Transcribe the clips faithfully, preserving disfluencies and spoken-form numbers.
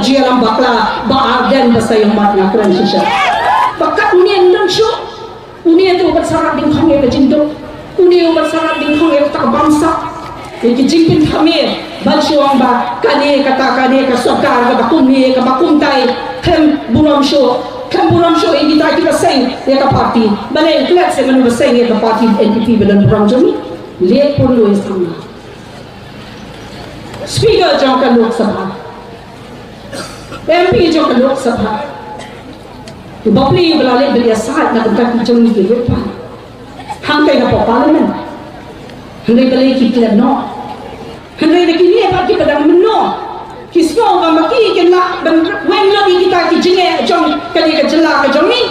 Jia lam bakla ba Ardent ba sa ïa mat nga kren shisha. Ba kat une ym don shuh. Une te u bat sarat ding khong ïa ka jingduk. Une u bat sarat ding khong ïa ka bamsap. Ïa ki jingpynthame ban shu ong ba kane kata kane ka sorkar kaba kumne kaba kumtai. Khlem burom shuh. Khlem burom shuh ïa kita kiba seng ïa ka party. Balei klet se mano ba seng ïa ka party N P P ba don burom jong ngi. Leh pun lo ïa samla. Speaker jong ka Lok Sabha, M P jong ka Lok Sabha, u bapli u ba la leh ba ïa sait na ka bynta ki jong ngi ki rupa. Hangtai na Parliament. Hynrei balei ki klet noh. Hynrei da kine pat ki ba dang mynno. Ki sngew ba ma ki kin lah ban weng lut ïa kita ki jingeh jong kane ka jylla ka jong ngi.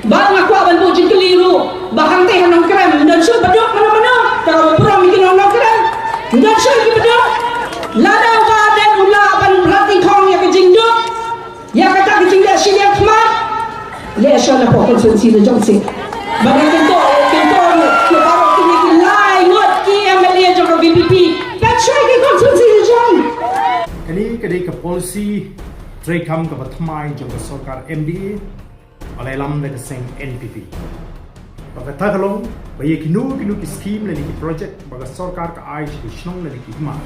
Bad nga kwah ban buh jingkylli ruh ba hangtei ha Nongkrem ym don shuh ba duk mano mano, kaba burom ïa ki nong Nongkrem. Ym don shuh ki ba duk. Lada u Bah Ardent u lah ban brat nyngkong ïa ka jingduk, ïa kata ka jingleh shiliang khmat, leh shuwa na pdeng constituency la jong sih. Ba nga kyntu, kyntu ïa baroh kine ki lai ngut ki M L A jong ka V P P, peit shuwa ki constituency la jong. Kane ka dei ka policy treikam kaba thymmai jong ka sorkar M D A. Ba la ïalam da ka seng N P P. Ba kata ka long ba ïa kino kino ki skim lane ki project ba ka sorkar ka ai sha ki shnong lane ki hima,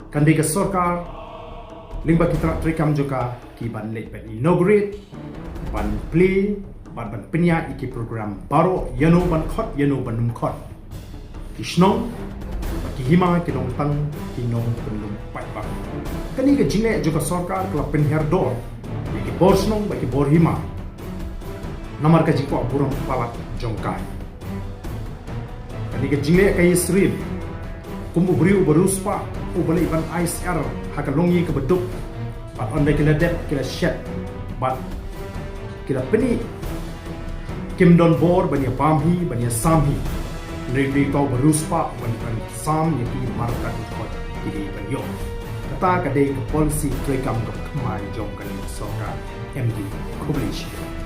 kan dei ka sorkar lyngba ki tnat treikam jong ka ki ban leit ban inaugurate, ban plie, ban ban pynïaid ïa ki program baroh, ïano ban khot ïano ban ym khot. Ki shnong bad ki hima ki long tang ki nongpynlong paidbah. Kane ka jingleh jong ka sorkar ka la pynhiar dor ïa ki bor shnong bad ki bor hima. Namar ka jingkwah burom palat jong ka. Kane ka jingleh ka ïasyriem kum u briew uba riewspah uba leit ban ai syiar ha ka longïing kaba duk. Bad ynda ki la dep ki la shet bad ki la pyni kim don bor ban ïa bam hi ban ïa sam hi. Hynrei dei ka uba riewspah ban ban sam ïa ki mar ka dei kot ki dei ban ïoh. Kata ka dei ka policy treikam kaba thymmai jong kane ka sorkar M D A. Khublei shibun.